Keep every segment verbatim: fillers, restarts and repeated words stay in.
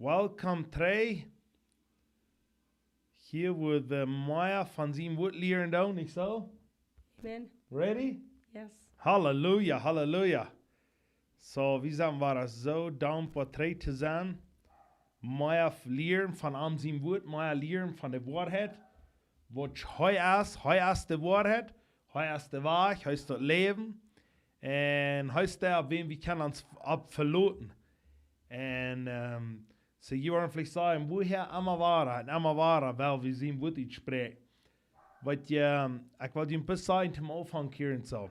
Welcome trigj. Hia woa wie mea von sien Wuat lieren doonen, nich soo? Amen. Ready? Yes. Halleluja, halleluja. Soo, wie sent wada soo dankboa trigj to sennen. Mea lieren von am sien Wuat, mea lieren von de Woarheit. Waut hee es, hee es de Woarheit, hee es de Wajch, hee es daut Läwen. Un hee es dee, opp wäm wie kjennen ons opp veloten. Un, ehm, soo, jie woaren veleicht sajen, wuarom emma wada un emma wada, wiels wie sien Wuat utspräakjen. Waut, ehm, ekj well junt bloos sajen, toom Aunfank hia un soo.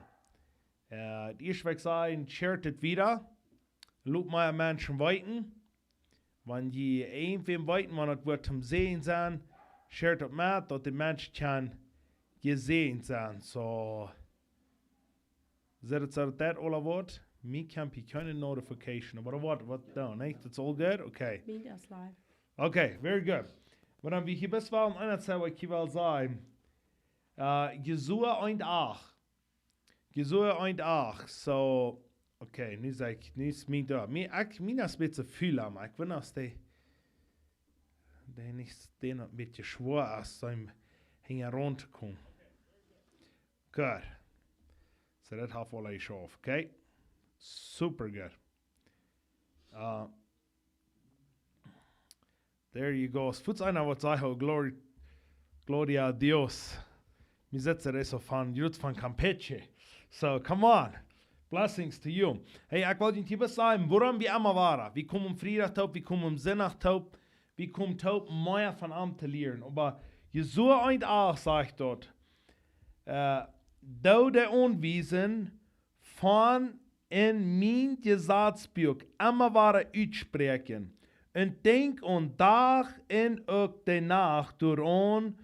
Eh, daut ieeschte, waut ekj saj, sharet daut wieda. Lot mea Menschen weeten. Wan jie irjentwäm weeten, wan daut woat toom Säajen sennen, sharet daut met, daut de Menschen kjennen jesäajent sennen. Soo, soo daut, soo daut aula woat. Mie kjemt hia kjeene notification, oba waut, waut dan, nich? That's all good? Okay. Mien es live. Okay, very good. Oba dan, wie hia best wel een aundret, waut ekj hia well sajen. Eh, Josua eent acht. Josua eent acht, soo, okay, nu saj ekj, nu es mien doa. Mien, ekj, mien es een bät väl, oba ekj weet nich, aus dee, dee nich, dee noch een bät schwoa es, soo hinjaraun to komen. Good. Soo, daut haft aula jeschauft, okay? Super good. Eh, There you go. Fuaz eena waut sajcht, oh, glory, gloria a Dios. Mie sett daut soo von, jrod von Campeche. So, come on. Blessings to you. Hey, ekj well junt hia sajen, wuarom wie emma wada. Wie komen Friedach toop, wie komen Sindach toop, wie komen toop, mea von am to lieren. Oba Josua eent acht sajcht doa, eh, doo de Aunwiesen von en mien Jesazbuak emma wada utspräakjen, un denkj aun Dach un uk de Nacht doaraun,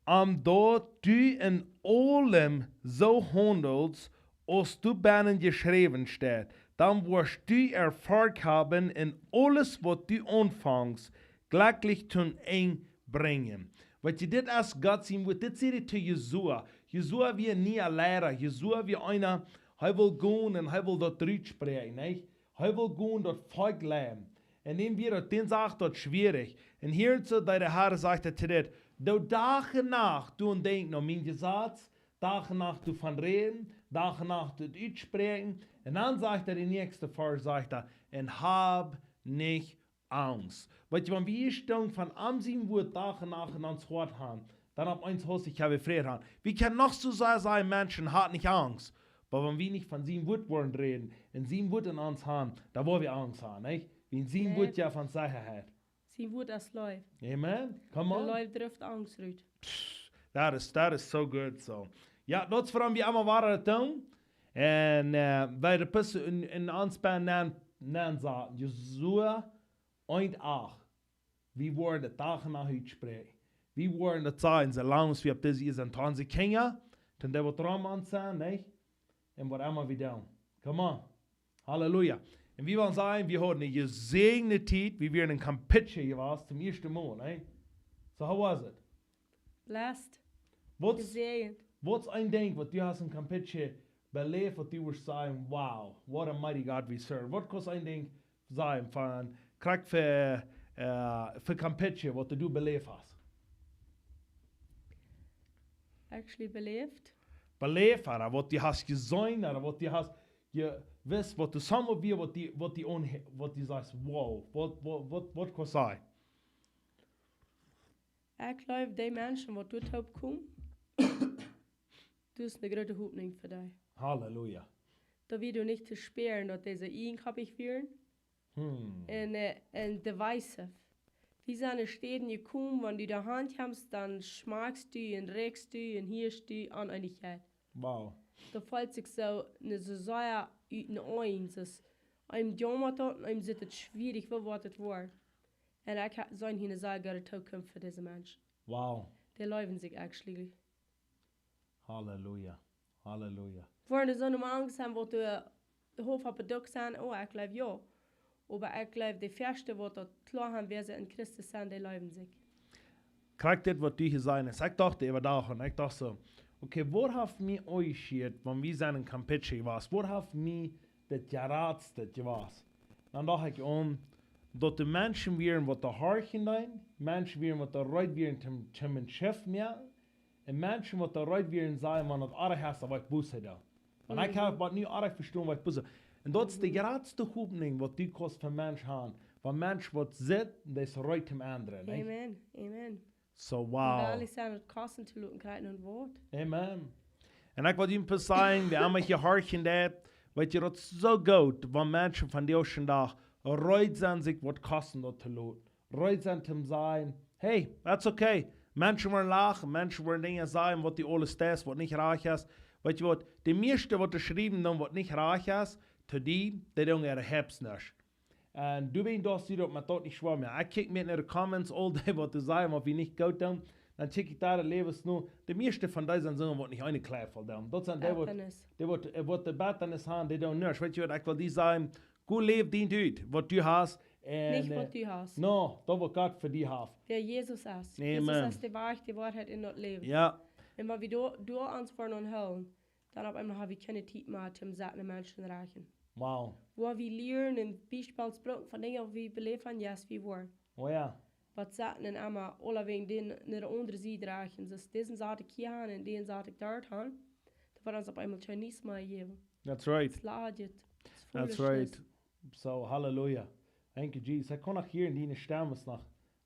om daut du en aulem soo haundelst, aus doa bennen jeschräwen steit. Dan woascht du Erfolg haben en aules, waut du aunfangst, jlekjlich toom Enj brinjen. Weetst du, dit es Gott sien Wuat, dit säd hee to Josua. Josua wia een Leida. Josua wia eena, hee wull gonen un hee wull daut rutspräakjen, nich? Hee wull gonen daut Volkj leiden. Un dan wia daut, dan sajcht daut schwierich. Un hia soo, daut de Herr sajcht to dit, doo Dach un Nacht, doo un denkj aun mien Jesaz, Dach un Nacht doavon räden, Dach un Nacht daut utspräakjen. Un dan sajcht hee, de näakjste Varsch sajcht hee, un hab nich Angst. Weetst du, wan wie hia stonen von am sien Wuat Dach un Nacht en ons Hoat haben, dan opp eemol haft sikj hee Fräd haben. Wie kjennen noch soo sea sajen, Menschen, hab nich Angst. Oba wan wie nich von sien Wuat woaren räden un sien Wuat en ons haben, dan woa wie Angst haben, nich? Wiels sien Nä. Wuat jeft ons Sechaheit. Sien Wuat es Leew. Amen. Come De on. Leew drift Angst rut. That is, that is so good, so. Jo, daut es wuarom wie emma wada doonen. Un, eh, wie de Pus en, en ons bennen, bennen sajen, Josua eent acht. Wie woaren daut Dach un Nacht utspräakjen. Wie woaren daut sajen, soo lang aus wie opp dise Ieed sent, onse Kjinja, dan dee waut rom ons sent, nich? Un waut emma wie doonen. Come on. Halleluja. Un wie wellen sajen, wie hauden eene jesäajende Tiet, wie wieren en Campeche jewast, toom ieeschten Mol, nich? So, how was it? Blessed. Waut, Jesäajent. waut es een Dinkj, waut du hast en Campeche beläft, waut du wurscht sajen, wow, what a mighty God we serve? Waut kaust een Dinkj sajen von, krakjt fa, eh, fa Campeche, waut du beläft hast? Actually beläft. Beläft, ooda waut du hast jeseenen, ooda waut du hast jewist, waut du sajen wia, waut du, waut du aun, waut du sajchst, wow, waut, waut, waut, waut kaust sajen? Ekj jleew, dee Menschen, waut doa toop komen, daut es eene groote Hopninj fa dee. Halleluja. Daut wie doa nich to spieren, daut dee soo ieejenkoppich wieren. Hmm. Un, eh, un divisive. Wie sent en Städen jekomen, wan du de Haunt hest, dan schmakjst du un rikjst du un hieescht du Oneenichkjeit. Wow. Daut felt sikj soo, ne, soo sea ut de Uagen. Daut es, eenem jamat daut, eenem sitt et schwierich, woo woat et woaren? Un ekj ha-, see hia eene sea goode Tookunft fa dise Menschen. Wow. Dee leewen sikj actually. Halleluja. Halleluja. Woaren dee soo ne Angst haben, waut de, de Hoff opp de Dok sent, oh, ekj jleew jo. Oba ekj jleew, de ieeschte, waut daut kloa haben, wäa see en Christus sent, dee leewen sikj. Krakjt dit, waut du hia sajen hast. Ekj docht äwa daut un ekj docht soo, okay, waut haft mie enjejäft, wan wie sent en Campeche jewast? Waut haft mie daut jeratst jewast? Dan docht ekj om, daut de Menschen wieren, waut doa horchen deeden, Menschen wieren, waut doa reed wieren, toom, toom een Schiff moaken, un Menschen, waut doa reed wieren, sajen, wan daut oajch es, dan woa ekj Buße doonen. Wan ekj hab waut nu oajch vestonen, woa ekj Buße. Un daut es de jratste Hopninj, waut du kaust fa Mensch haben, wan Mensch waut sitt, dee es reed toom endren, nich? Amen, amen. So, wow. Wie ehrlich sennen, daut kosten to loten, kjrieen un Wort. Amen. Un ekj well junt sajen, wie haben hia horchen daut, weet jie, daut es soo goot, wan Menschen vondoag dän Dach reed sent, sikj waut kosten daut to loten. Reed sent toom sajen, hey, that's okay. Menschen woaren lachen, Menschen woaren Dinja sajen, waut du aules deist, waut nich rajcht es. Weet jie waut, de mieeschte, waut doa schriewen doonen, waut nich rajcht es, to die, dee doonen äare Herzen nich. Un du weetst, daut du daut met daut nich schwoa mea. Ekj kjikj mie en de Comments aul dee, waut doa sajen, waut wie nich goot doonen. Dan kjikj ekj doa de Läwes no. De mieeschte von dee sent soo, waut nich eene Kjleid voll doonen. Daut sent dee, waut, Bettanis. Dee waut, äh, waut de Bettanis haben, dee doonen nuscht. Weet jie waut, ekj well die sajen, go läw dien Deel, waut du hast. Un, nich äh, waut du hast. No, daut waut Gott fa die haft. Wäa Jesus es. Amen. Jesus es de Wajch, de Woarheit un daut Läwen. Jo. Un wan wie doa, doa ons fa aunhoolen, dan opp eemol haben wie kjeene Tiet mea toom saten Menschen rajchten. Wow. Wua wie lieren un Biespels brucken von Dinja, waut wie beläft haben, yes, wie woaren. Oh jo. Waut saten un emma aulawäajen dän no de aundre Sied rajchten. Soo aus disen Sat ekj hia han un dän Sat ekj doa han. Daut woat ons opp eemol kjeen Nuscht mea jäwen. That's right. Daut es Läajen. Daut es Foolishness. That's right. So, hallelujah. Thank you, Jesus. Ekj kaun uk hieren, diene Stemm es noch,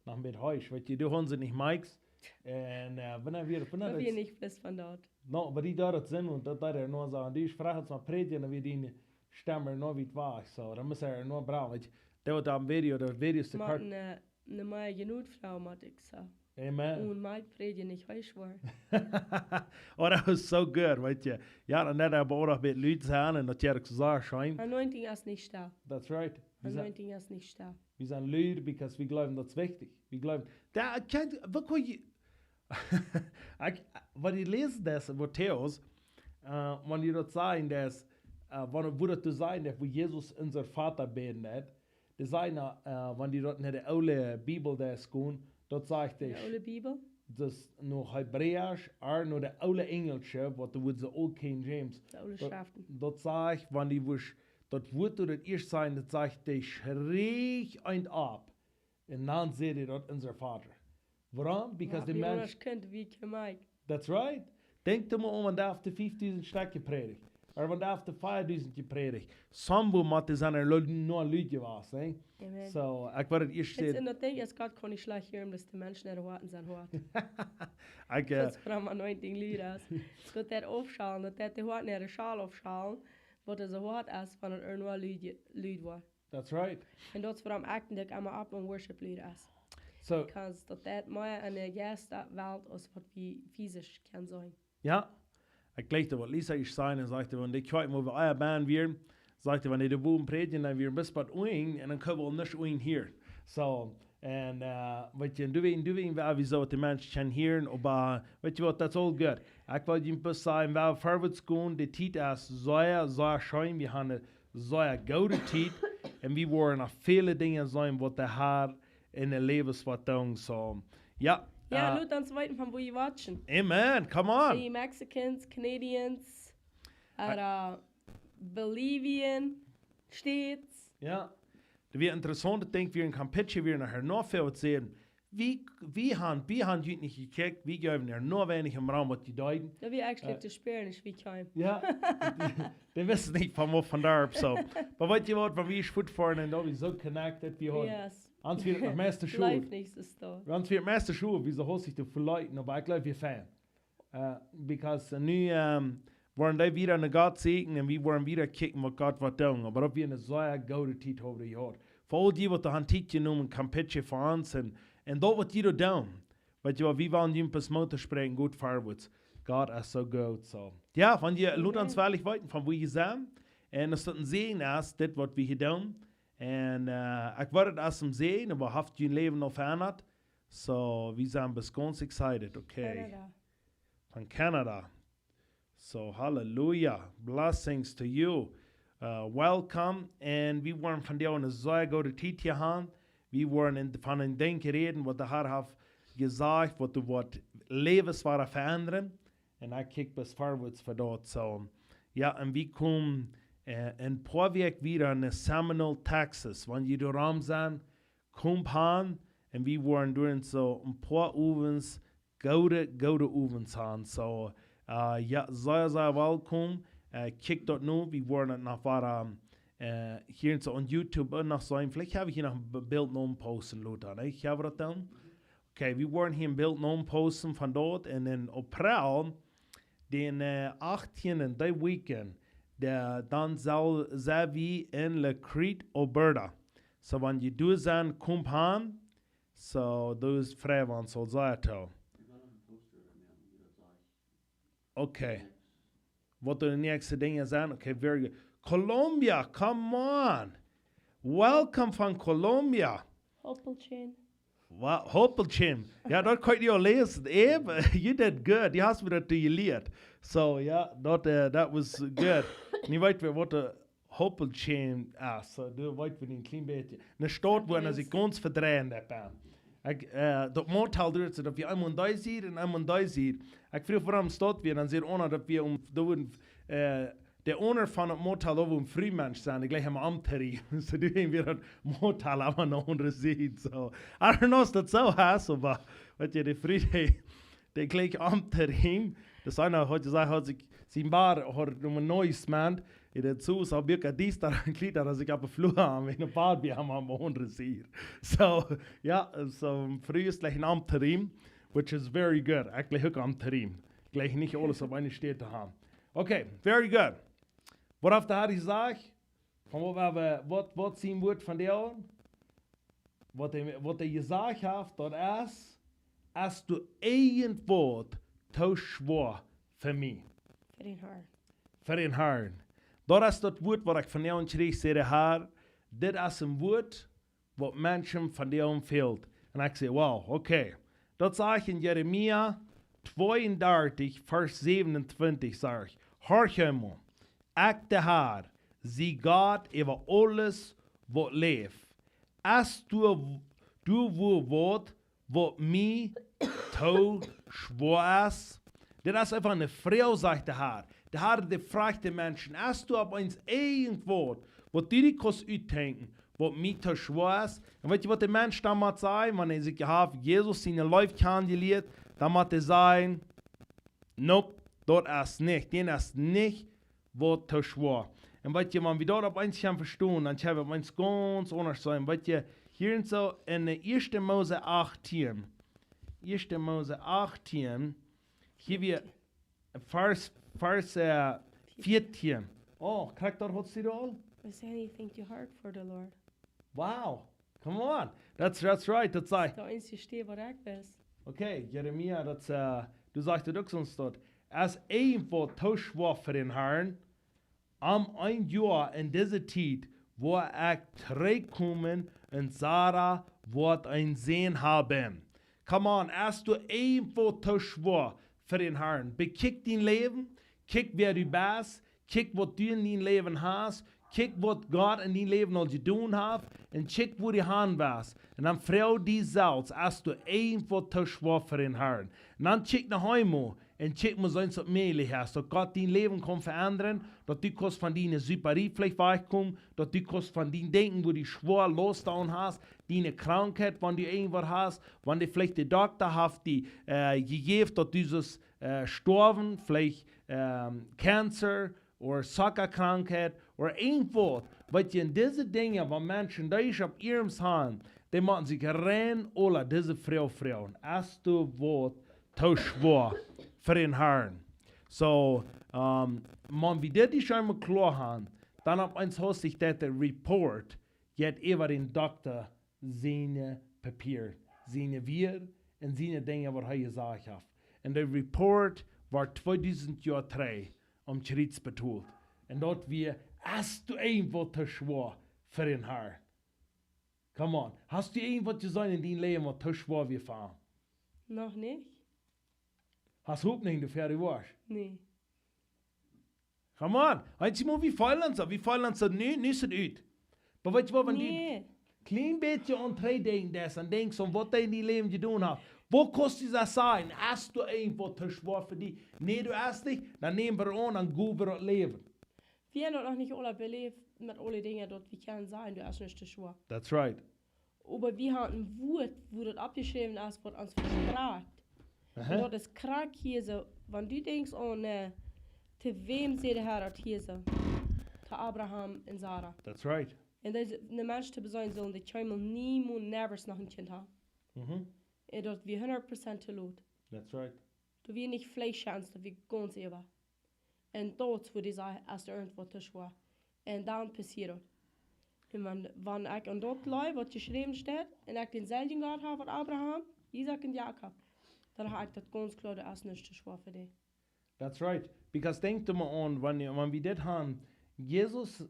noch een bät hooch. Weet jie, du hast se nich Mikes. Un, äh, wan wie, wan Daut wie nich bloos von daut. No, oba dee deed daut sennen un daut deed hee noch soo. Un dee Sproak haud mol prädjen, dan wia diene Stemm noch wiet wajch. So, dan mott hee noch braun. Weet jie, daut woat aum Video, daut Video es to kort. Mott ne, ne mea Jnod Fru, mott ekj sajen. Amen. Un Mike prädjen nich hooch woaren. Oh, daut es soo goot, weet jie. Jo, dan haud hee oba uk noch met Lied sennen un daut haud ekj soo scheen. Anointing es nich doa. That's right. Wie sent, Anointing es nich doa. Wie sent Lied, because wie jleewen, daut es wichtich. Wie jleewen, daut, ekj kaun, waut kaun jie, ekj, wan jie läsen daut, Matäus, äh, wan jie daut sajen, daut, äh, wan, wua daut to sajen, daut, wua Jesus, onsen Voda, bäden deed, dee sajen, äh, wan jie daut en de oole Bibel, daut es goot, daut sajcht, de oole Bibel? Daut no Hebräisch, ooda no de oole Enjelsche, waut de woat soo Old King James. De oole Schreften. Daut sajcht, wan jie wusch, daut Wuat doa daut ieescht sajen, daut sajcht, dee schrieech eent opp. Un dan säd hee daut, onsen Voda. Wuarom? Because de Mensch, wie kjennen, wie kjennen Mike. That's right. Denkj mol aun, wan dee haft de fiefdusent Stekj jeprädicht. Ooda wan dee haft de fiefdusent jeprädicht. Somewhere mott hee sennen, hee lo-, noch Lied jewast, nä? Amen. So, ekj wull daut ieescht sajen. Un daut Dinkj es, Gott kaun nich schlajcht hieren, bloos de Menschen äare Hoaten sent hoat. Ekj, äh, daut es wuarom anointing Lied es. Daut deit aufschalen, daut deit de Hoaten äare Schal aufschalen, waut soo hoat es, wan et noch Lied, Lied woat. That's right. Un daut es wuarom ekj denkj emma opp aun Worship Leader es. So. Because daut deit mea aun de Jeistwelt aus waut wie physisch kjennen seenen. Jo. Ekj jleich daut waut Lisa ieescht säd, un sajcht, wan dee Kjoakj, wua wie ea Band wieren, sajcht, wan dee doa bowen prädjen, dan wieren wie bat unjen, un dan kjenn wie nuscht unjen hieren. So, un, äh, weet jie, du weetst, du weetst, woo, woo soo de Menschen kjennen hieren, oba, weet jie waut, that's all good. Ekj well junt bloos sajen, wie woaren verwoats gonen, de Tiet es sea, sea scheen, wie haben ne sea goode Tiet. Un wie woaren noch väle Dinja seenen, waut de Herr en de Läwes woat doonen, so. Jo, jo, äh, lot ons weeten von wua jie watchen. Amen, come on. Dee Mexicans, Canadians, äh, oda Bolivian, States. Jo. Daut wia interessaunt, ekj denkj, wie en Campeche, wie nohäa noch väl waut seenen. Wie, wie haben, wie haben junt nich jekjikjt, wie jeewen doa noch weinich em Raum waut jie deeden. Daut wia actually, äh, to spieren, es wie kjeemen. Jo. Dee wisten nich von wua von doa, so. Oba weet jie waut, wan wie football un daut wie soo connected, wie haben. Yes. Ons wia daut noch meist to schwoa. Life nich soo. Ons wia daut meist to schwoa, wie soo haustich to veleeten, oba ekj jleew, wie fein. Äh, because, äh, nu, ähm, woaren dee wada no Gott sieekjen un wie woaren wada kjikjen waut Gott woat doonen. Oba daut wia ne sea goode Tiet, haben wie jehaut. Fa aul dee waut doa han Tiet jenomen, Campeche fa ons un, un daut waut jie doa doonen. Weet jie waut, wie wellen junt bloos Moot toospräakjen, goot verwoats. Gott es soo goot, so. Jo, wan jie, lot ons, amen, werkjlich weeten von wua jie sent. Un aus daut een Säajen es, dit waut wie hia doonen. Un, äh, ekj wull daut aus een Säajen, oba haft jun Läwen aul veendat. So, wie sent bloos gaunz excited, okay. Canada. Von Canada. So, hallelujah. Blessings to you. Uh, welcome. Un wie woaren vondoag ne sea goode Tiet hia han. Wie woaren en, von een Dinkj räden, waut de Herr haft jesajcht, waut doa woat Läwes woaren veendren. Un ekj kjikj bloos verwoats fa daut, so. Jo, un wie komen, äh, en poa Wäakj wada no Seminole, Texas. Wan jie doa rom sent, Komt han un wie woaren doa soo een poa Owents, goode, goode Owents han. Soo, äh, jo, sea, sea welkom. Äh, kjikjt daut nu, wie woaren daut noch wada, äh, hia soo opp YouTube uk noch seenen. Veleicht hab ekj hia noch een B-, Bilt no posten, lota, nä? Ekj hab daut dan. Okay, wie woaren hia een Bilt no posten von daut. Un en April, dän, äh, achttienden, dee Weekend, dee, dan sell, sent wie en La Crete, Alberta. Soo, wan jie doa sent, komt han. Soo, daut es frei, wan soo sajcht hee. Okay. Waut de näakjste Dinja sent? Okay, very good. Colombia, come on. Welcome from Colombia. Hopelchen. Wow, Hopelchen. Jo, daut kaun ekj aul läsen. Eb, you did good. Jie haben mie daut jelieet. So, jo, daut, äh, that was good. Nu weet wie waut de Hopelchen es. So, du weetst, wie een kjlien bät. Een Staut, wua eena sikj gaunz vedreien deit. Ekj, äh, daut Motel doa, soo daut wie eemol en dee Sied un eemol en dee Sied. Ekj fruach, wuarom Staut wie, dan säd eena, daut wie om, doa wudden, äh, de Owner von daut Motel, daut wia een Frumensch sennen, dee jlikj emma omtodrieejen. Soo, dee jinkj wada daut Motel opp eene aundre Sied. So, I don't know, aus daut soo es, oba, weetst du, dee Fru, dee, dee jlikj omtodrieejen. Daut eena haud jesajcht, haud sikj, sien Bad, haud nu een neues Mant, en daut Hus, haud Bieekja, dee es doa een Kjlieed, daut sikj opp de Flua aun, wan een Bad bie am aun de aundre Sied. So, jo, soo, Fru es jlikj een omtodrieejen, which is very good. Ekj jlikj uk omtodrieejen. Jlikj nich aules opp eene Städ to haben. Okay, very good. Waut haft de Har jesajcht? Von waut wie, waut, waut sien Wort von dee aun? Waut hee, waut hee jesajcht haft, daut es, es doa irjentwaut too schwoa fa mie? Fa dän Harn. Fa dän Harn. Daut es daut Wort, waut ekj von dän kjrieech, säd de Har, dit es een Wort, waut Menschen vondoag fält. Un ekj saj, wow, okay. Daut sajcht en Jeremia tweeundartich, Varsch säwenuntwintich, sajcht: Horch emol, ekj de Har, sie Gott äwa aules, waut läft. Es doa, doa wua waut, waut mie too schwoa es? Dit es eefach eene Froag, sajcht de Har. De Har, dee fruacht de Menschen, es doa opp eens irjentwaut, waut du die kaust utdenkjen, waut mie too schwoa es? Un weetst du, waut de Mensch dan mott sajen, wan hee sikj haft Jesus siene Leew kjanen jelieet, dan mott hee sajen: Nope, daut es nich, dän es nich waut too schwoa. Un weetst du, wan wie daut opp eens kjennen vestonen, dan kjenn wie opp eens gaunz aundasch sennen. Weetst du, hia en soo en, äh, Ieeschte Mose achtieen. Ieeschte Mose achtieen. Hia wia Varsch, Varsch, äh, vieetieen. Oh, krakjt daut haud see aul? Is anything too hard for the Lord? Wow. Come on. That's, that's right. Daut sajcht. Daut es de eensje Städ, waut ekj weet. Okay, Jeremia, daut, äh, du sajchst daut uk soone Städ. Es irjentwaut too schwoa fa dän Harn, om een Joa en dise Tiet, woa ekj trigjkomen un Sara woat een Sän haben? Come on, es doa irjentwaut too schwoa fa dän Harn? Bekjikj dien Läwen, kjikj wäa du best, kjikj waut du en dien Läwen hast, kjikj waut Gott en dien Läwen aul jedonen haft, un kjikj wua du han west. Un dan froag die selfst, es doa irjentwaut too schwoa fa dän Harn? Un dan kjikj no Himmel un kjikj mol, soo aus daut mäajlich es, daut Gott dien Läwen kaun veendren, daut du kaust von diene Suparie veleicht wajchkomen, daut du kaust von dien Denkjen, wua du schwoa Laust aun hast, diene Krankheit, wan du irjentwaut hast, wan die veleicht de Dokta haft die, äh, jejäft, daut du sust, äh, stoawen, veleicht, ähm, Cancer, ooda Sockakrankheit, ooda irjentwaut, weetst du, en dise Dinja, waut Menschen dee opp ihrem han, dee motten sikj rein aula dise Froag froagen: Es doa waut too schwoa fa dän Harn? So, ähm, wan wie dit ieescht emol kloa han, dan opp eens hast du daut de Report jeit äwa dän Dokta siene Papieren, siene Wieed un siene Dinja, waut hee jesajcht haft. Un de Report wort tweedusent Joa trigj aum Kjriez betolt. Un daut wia: Es doa irjentwaut too schwoa fa dän Harn? Come on. Hast du irjentwaut jeseenen en dien Läwen, waut too schwoa wia fa am? Noch nich. Hast Hopninj, du fäa die woascht? Nä. Come on. Eenjemol, wie feelen soo, wie feelen soo, nu, nu es et ut. Oba weetst du waut, wan du kjlien bät aun trigj denkjst, dan denkjst du aun waut hee en dien Läwen jedonen haft. Woo kaust du daut sajen? Es doa irjentwaut too schwoa fa die? Nä, doa es nich. Dan näm wie aun, dan go wie daut Läwen. Wie haben daut noch nich aula beläft met aule Dinja, daut wie kjennen sajen, doa es nuscht too schwoa. That's right. Oba wie haben een Wort, wua daut oppjeschräwen es, waut ons vesprakjt. Un daut es krakjt hia soo, wan du denkjst, oh nä, to wäm säd de Herr daut hia soo? To Abraham un Sara. That's right. Un dee, de Menschen to beseenen sullen, dee kjeemen niemols, nevers noch een Kjint haben. Mhm. Un daut wia hundat Prozent to lot. That's right. Doa wia nich Fleesch, daut wia gaunz äwa. Un daut wia dee Sach, aus doa irjentwaut to schwoa. Un dan passieed daut. Un wan, wan ekj aun daut jleew, waut jeschräwen steit, un ekj dän selwjen Gott hab waut Abraham, Isaak un Jakob, dan hab ekj daut gaunz kloa, daut es nuscht to schwoa fa dee. That's right. Because denkjt mol aun, wan, wan wie dit haben, Jesus,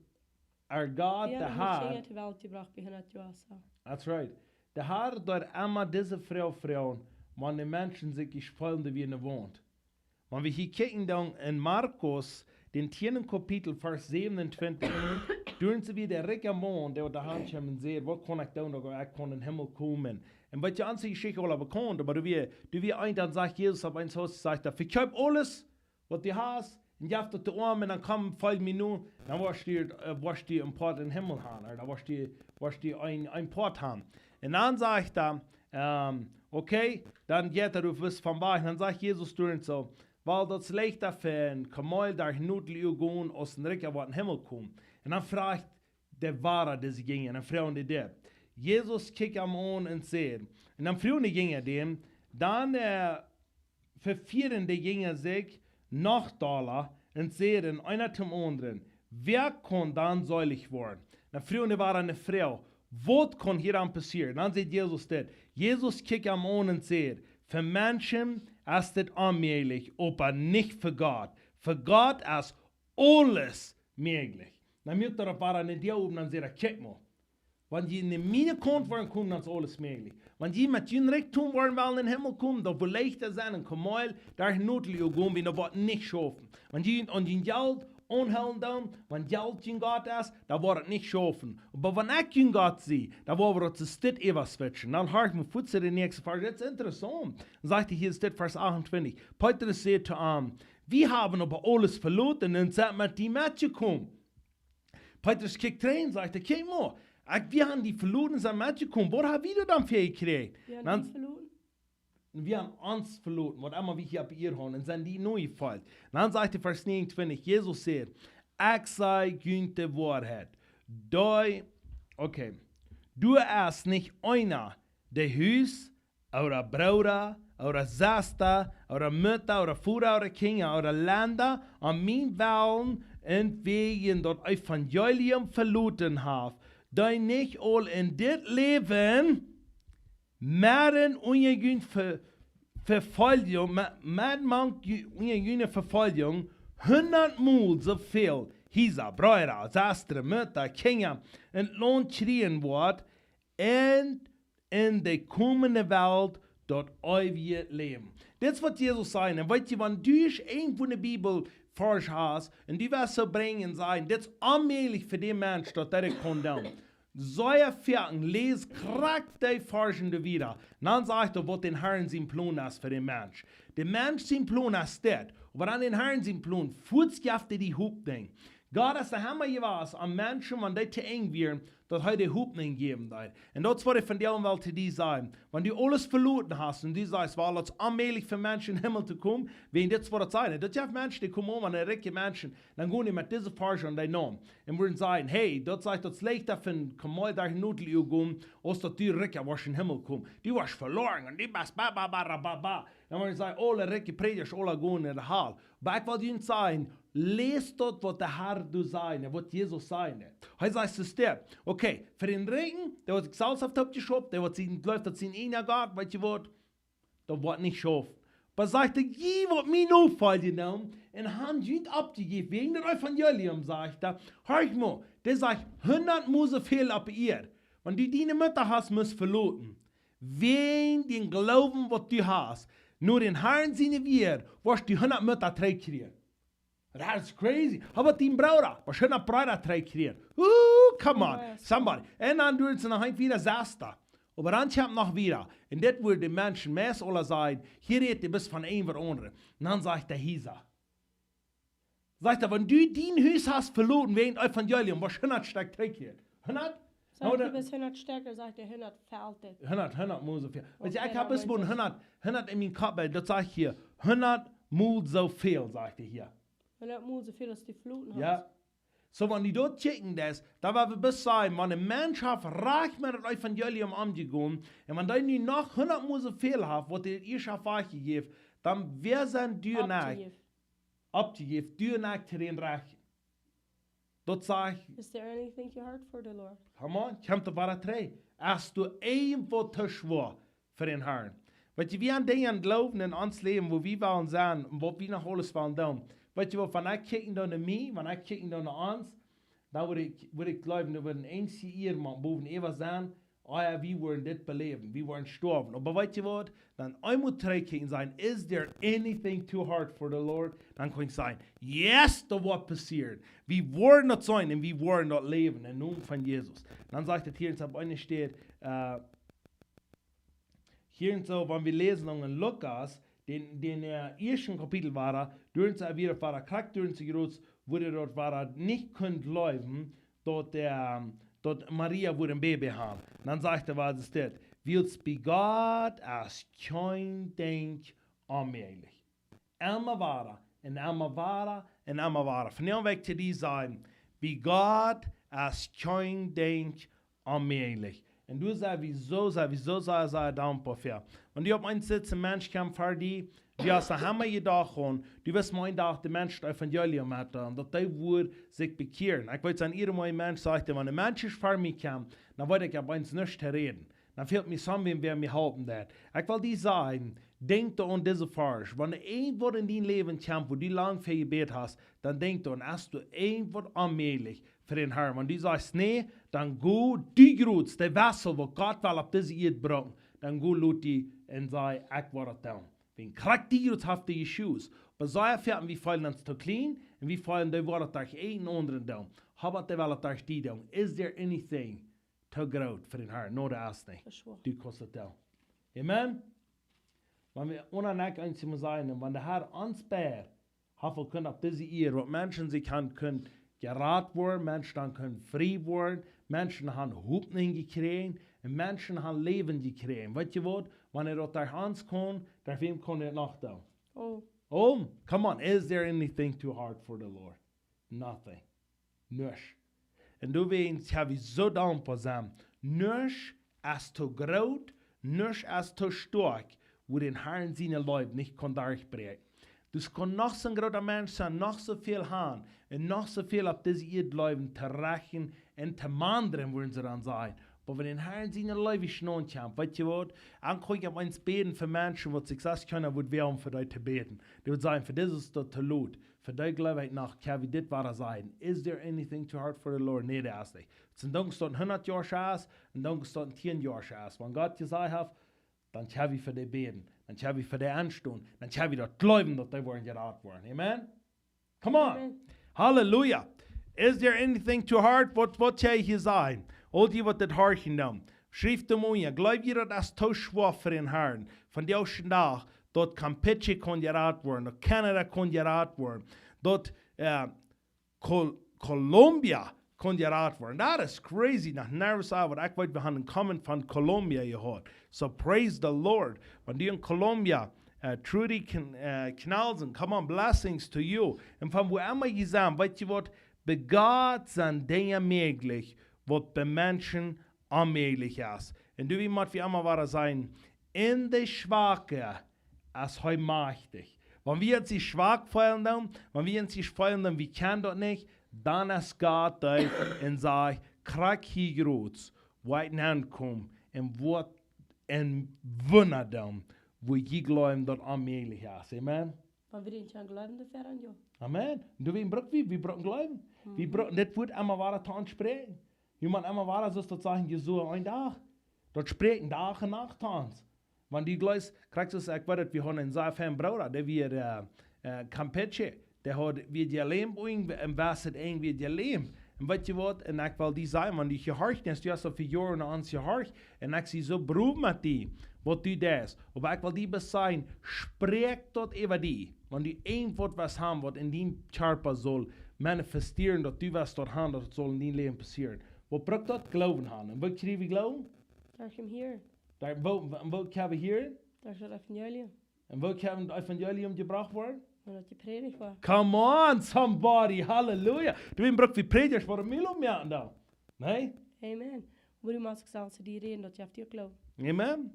our God, Dee de haben noch Herr, Dinja to Welt jebrocht bie hundat Joa, soo. That's right. De Herr deed emma dise Froag froagen, wan de Menschen sikj jefeelt haben, woo ne Waunt. Wan wie hia kjikjen dan en Markus, dän tieenden Kapitel, Varsch säwenuntwintich, doa es wada de rikja Maun, dee aun de Haunt kjeem un säd, waut kaun ekj doonen, daut ekj kaun em Himmel komen? Un waut je aun dise Jeschicht aul bekaunt, oba doa wia, doa wia eent, dan sajcht Jesus opp eent, soo sajcht hee, vekjeep aules, waut du hast, un jeff daut de Oame, un dan komm, folj mie no, dan woascht du, äh, woascht du een Poat em Himmel haben, ooda dan woascht du, woascht du een, een Poat haben. Un dan sajcht hee, ähm, okay, dan jeit hee doa bloos von wajch. Dan sajcht Jesus doa soo, wiels daut es leichta fa een Kameel derch Noot to gonen, aus een Rikja woat em Himmel komen. Un dan froagt de Woarheit, dee see jinjen, un dan froagen dee dit. Jesus kjikjt am aun un sajcht, un dan froagen de Jinja dän, dan, äh, vefieeden de Jinja sikj noch dolla un säden eena tom aundren, wäa kaun dan seelich woaren? Dan froagen dee wada ne Froag, waut kaun hia dan passieren? Dan sajcht Jesus dit. Jesus kjikjt am aun un sajcht, fa Menschen es dit onmäajlich, oba nich fa Gott. Fa Gott es aules mäajlich. Dan mott doa wada ne Däa open, dan sajcht hee, kjikj mol. Wan jie no miene Kaunt woaren komen, dan es aules mäajlich. Wan jie met jun Rikjdom woaren wellen em Himmel komen, daut woat leichta sennen, een Kameel derch Noot to gonen, wiels daut woat nich schaufen. Wan jie aun jun Jelt aunhoolen doonen, wan Jelt jun Gott es, dan woat daut nich schaufen. Oba wan ekj jun Gott sie, dan woa wie daut soo steit äwa switchen. Dan hia ekj mie fuaz de näakjste Varsch, daut es interessaunt. Dan sajcht hee hia, steit Varsch achtuntwintich. Petrus säd to am, wie haben oba aules veloten un sent met die metjekomen. Petrus kjikjt trigj un sajcht, kjikj mol, ekj, wie haben die veloten un sent metjekomen. Waut hab wie doa dan fa jekjräajen? Wie haben Dan- die veloten. Wie haben ons veloten, waut emma wie hia opp Ieed haben, un sent die nojefolcht. Dan sajcht hee Varsch näajenuntwintich, Jesus sajcht, ekj saj junt de Woarheit. Dee, okay, doa es nich eena, dee Hus, ooda Brooda, ooda Sesta, ooda Mutta, ooda Voda, ooda Kjinja, ooda Lenda, om mienwellen un wäajen daut Evangelium veloten haft, dee nich aul en dit Läwen, medden unja june Ve-, Vefoljunk, me-, medden mank ju-, unja june Vefoljunk, hundatmol soo väl Hiesa, Breeda, Sestren, Mutta, Kjinja, un Launt kjrieen woat, un en de komende Welt daut eewje Läwen. Dit es waut Jesus säd. Un weet jie, wan du irjentwua ne Bibelvarsch hast, un du woascht soo brinjen un sajen, dit es onmäajlich fa dän Mensch, daut hee daut kaun doonen. Soo foaken läs krakjt dee Varschen doa wieda. Dan sajcht hee, waut dän Herrn sien Plon es fa dän Mensch. De Mensch sien Plon es dit. Oba dan dän Herrn sien Plon, fuaz jeft hee die Hopninj. Gott es de Hamma jewast aun Menschen, wan dee to Enj wieren, daut hee de Hopninj jäwen deed. Un daut es waut ekj vondoag well to die sajen. Wan du aules veloten hast un du sajchst, well, daut es onmäajlich fa Menschen em Himmel to komen, wäajen dit es waut daut sajcht. Daut jeft Menschen, dee komen aun, wan dee rikje Menschen, dan gonen dee met dise Varsch aun dee naun. Un woaren sajen, hey, daut sajcht, daut es leichta fa een Kameel derch Noot to gonen, aus daut du rikja woascht em Himmel komen. Du woascht veloaren un du best ba, ba, ba, ra, ba, ba. Dan woaren see, aule rikje Prädjasch, aula gonen en de Hal. Oba ekj well junt sajen, läs daut waut de Herr doa sajcht, waut Jesus sajcht. Hee sajcht, es dit. Okay, fa dän Rikjen, dee waut sikj selfst haft oppjeschauft, dee waut sien, jleeft daut sien eejna Gott, weet jie waut? Daut woat nich schaufen. Oba sajcht hee, jie waut mie nofoljen doonen, un han junt oppjejäft, wäajen daut Evangelium, sajcht hee, horch mol, dee sajcht hundatmol soo väl opp Ieed. Wan du diene Mutta hast must veloten, wäajen dän Gloowen waut du hast, no dän Herrn siene Wieed, woascht du hundat Mutta trigjkjrieen. That's crazy. How about dien Brooda? Woascht hundat Breeda trigjkjrieen. Ooh, come on. Yes. Somebody. Un dan doa es noch een wieda Sesta. Oba dan kjemt noch wieda. Un dit wudden de Menschen meist aula sajen, hia rät hee bloos von een waut aundret. Un dan sajcht hee Hiesa. Sajcht hee, wan du dien Hus hast veloten wäajen Evangelium, woascht hundat Stekj trigjkjrieen. Hundat? Well, du best hundat stoakja, sajcht hee, hundat felt it. Hundat, hundat mol soo väl. Weetst du, ekj hab bloos hundat, hundat en mien Kopp, daut sajcht hia, hundat mol soo väl, sajcht hee hia. Hundat mol soo väl aus du Fluten hast. Jo. Soo, wan du daut checken deist, dan woa wie bloos sajen, wan een Mensch haft rajcht met daut Evangelium omjegonen, un wan dee nu noch hundat mol soo väl haft, waut hee ieescht haft wajchjejäft, dan woa wie sennen, du un ekj, oppjejäft, du un ekj to dän rajchten. Daut sajcht, is there anything too hard for the Lord? Come on, kjemt doa wada trigj. Es doa irjentwaut too schwoa fa dän Harn? Weetst du, wie haben Dinja em Gloowen en ons Läwen, wua wie wellen sennen un waut wie noch aules wellen doonen. Weetst du waut, wan ekj kjikj no mie, wan ekj kjikj no ons, dan wudd ekj, wudd ekj jleewen, doa wudd een eensja Iea mau bowen äwa sennen, oh jo, wie wudden dit beläwen, wie wudden stoawen. Oba weetst du waut? Dan eemol trigjkjikjen un sajen, is there anything too hard for the Lord? Dan kaun ekj sajen, yes, daut woat passieren. Wie wudden daut seenen un wie wudden daut läwen em Nomen von Jesus. Dan sajcht et hia en, opp eene Städ, äh, hia en soo, wan wie läsen dan en Lukas, dän, dän, äh, ieeschten Kapitel wada, doa sajcht et wada, wada krakjt doa sajcht, wua hee daut wada nich kunn jleewen, daut, ähm, daut Maria wudd een Baby haben. Dan sajcht et, waut es dit? Wiels bie Gott es kjeen Dinkj onmäajlich. Emma wada, un emma wada, un emma wada. Von nu aun woa ekj to die sajen, bie Gott es kjeen Dinkj onmäajlich. Un doa sent wie soo, sent wie soo, soo, soo dankboa fa. Wan du opp eenen Sitz een Mensch kjemt ver die, du hast noch emma jedocht aun, du wurscht mau een Dach dän Menschen daut Evangelium metdeelen, daut dee wudden sikj bekjieren. Ekj weet, soo een ieescht Mensch sajcht, wan een Mensch ver mie kjemt, dan weet ekj opp eemol nuscht to räden. Dan fält mie someone, wäa mie halpen deit. Ekj well die sajen, denkj doa aun dise Varsch. Wan irjentwaut en dien Läwen kjemt, wua du lang fa jebät hast, dan denkj doa aun, es doa irjentwaut onmäajlich fa dän Harn? Wan du sajchst, nä, dan go du jrots, de Wessel, waut Gott well opp dise Ieed brucken, dan go lot die un saj, ekj woa daut doonen. Wan krakjt du jrots hast de Issues, oba soo foaken wie feelen ons too kjlien, un wie feelen, dee woaren daut derch een aundren doonen. How about dee wellen daut derch die doonen? Is there anything too groot fa dän Harn? No, daut es nich. Daut es woa. Du kaust daut doonen. Amen? Wan wie unjarenaunda eent mol sajen, un wan de Har ons bät, haft hee kunt opp dise Ieed, waut Menschen sikj han kunt jerat woaren, Menschen han kunt frie woaren, Menschen han Hopninj jekjräajen, un Menschen han Läwen jekjräajen. Weetst du waut? Wan hee daut derch ons kaun, derch wäm kaun hee daut noch doonen? Oh. Oh, come on, is there anything too hard for the Lord? Nothing. Nuscht. Un doawäajen sell wie soo dankboa sennen. Nuscht es too groot, nuscht es too stoakj, wua dän Harn siene Leew nich kaun derchbräakjen. Du kaust noch soon groota Mensch sennen, noch soo väl han, un noch soo väl opp dise Ieed läwen, to rechten un to mandren, wudden see dan sajen. Oba wan dän Harn siene Leew nich nopp kjemt, weetst du waut? Dan kaun ekj opp eemol bäden fa Menschen, waut sikj selfst kjeena wudd woagen fa dee to bäden. Dee wudden sajen, fa dee es daut too lot. Fa dee jleew ekj noch, kjenn wie dit wada sajen. Is there anything too hard for the Lord? Nä, daut es nich. Soo, dan es daut hundat Joa sent, un dan es daut tieen Joa sent. Wan Gott jesajcht haft, dan kjenn wie fa dee bäden. Dan kjenn wie fa dee enstonen. Dan kjenn wie daut jleewen, daut dee woaren jerat woaren. Amen? Come on. Amen. Hallelujah. Is there anything too hard? Waut, waut sell ekj hia sajen? Aul dee, waut dit horchen doonen. Schrift am unja. Jleew jie, daut es too schwoa fa dän Harn? Vondoag dän Dach, daut Campeche kaun jerat woaren, daut Canada kaun jerat woaren, daut, äh, Col-, Colombia kaun jerat woaren. That is crazy. Noch nervous, oba ekj weet, wie haben een Comment von Colombia jehiat. So praise the Lord. Wan du en Colombia, äh, Trudy Kn-, äh, Knalsen, come on, blessings to you. Un von wua emma jie sent, weetst du waut? Bie Gott sent Dinja mäajlich, waut bie Menschen onmäajlich es. Un du, wie mott wie emma wada sajen, en de Schwakheit es hee majchtich. Wan wie ons schwak feelen dan, wan wie ons feelen dan, wie kjennen daut nich, dan es Gott doa un sajcht, krakjt hia jrots, waut nich aunkomen, un waut een Wunda dan, wua jie jleewen, daut onmäajlich es. Amen. Wan wie nich aun jleewen, dan fäa wie aun, jo. Amen. Un du, wie bruck wie, wie brucken jleewen. Wie Mhm. brucken, dit Wuat emma wada to ons spräakjen. Wie motten emma wada, soo daut sajen, Josua een Dach. Daut spräakjen Dach un Nacht to ons. Wan du jleefst, krakjt soo aus ekj weet, daut wie haben een sea feinen Brooda, dee wia, äh, äh, Campeche. Dee haud, wia jelämt un, un wia daut Enj wia jelämt. Un weetst du waut? Un ekj well die sajen, wan du jehorcht hast, du hast aul väl Joaren aun ons jehorcht. Un ekj sie soo brow met die, waut du deist. Oba ekj well die bloos sajen, spräakj daut äwa die. Wan du irjentwaut waut haben, waut en dien Kjarpa saul manifestieren, daut du waut daut haben, daut et saul en dien Läwen passieren. Waut brukt daut? Gloowen haben. Un woo kjrie wie Gloowen? Derch him hieren. Doa, woo, woo kjenn wie hieren? Derch daut Evangelium. Un woo kjenn wie daut Evangelium jebrocht woaren? Wan daut jeprädicht woat. Come on, somebody. Halleluja. Doawäajen bruck wie Prädjasch, waut de Mul opmoaken dan. Nä? Amen. Oba du motst uk selfst to die räden, daut jeft die uk Gloowen. Amen.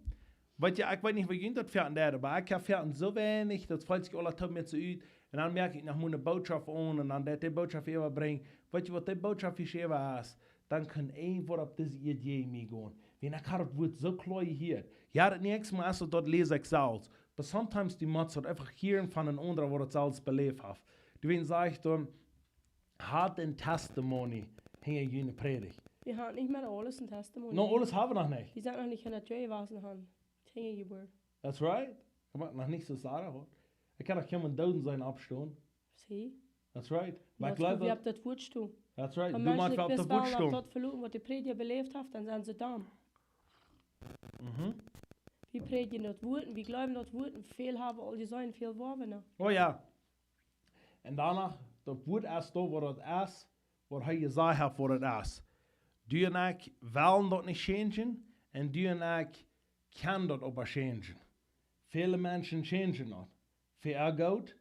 Weetst, ekj weet nich, woo junt daut fäaten deit, oba ekj hab fäaten soo weinich, daut felt sikj aula too mie soo ut. Un dan moak ekj noch mol eene Bootschoft aun un dan deit dee Bootschoft äwabrinjen. Weetst, waut dee Bootschoft hia äwa es? Dan kaun een Wort opp dise Ieed jäajen mie gonen. Wan ekj hab daut Wort soo kloa jehieet. Jo, daut näakjste Mol, aus ekj daut läs, ekj selfst. But sometimes du motst daut eefach hieren von een aundra, waut daut selfst beläft haft. Doawäajen saj ekj dan, hab een Testimony hinja june Prädicht. Wie haben nich mea aules een Testimony. No, aules hab wie noch nich. Wie sent noch nich en daut Joa jewast haben. Hinja jeburt. That's right. Ekj mott noch nich soo sea goot. Ekj kaun noch kjeenmol dooden sennen oppstonen. See? That's right. Oba ekj Wie jleew haben daut. Daut Wort stonen. That's right. Von Du motst Menschen opp daut best Wort du stonen. Daut veloten, waut de Prädja beläft haft, dan sent see domm. Mhm. Wie prädjen daut Wort un wie gloowen daut Wort un väl haben aul jeseenen, väl woaren noch. Oh jo. Un doano, daut Wort es doa, waut daut es, waut hee jesajcht haft, waut daut es. Du un ekj wellen daut nich changen un du un ekj kjennen daut oba changen. Väle Menschen changen daut. Fa äa Goot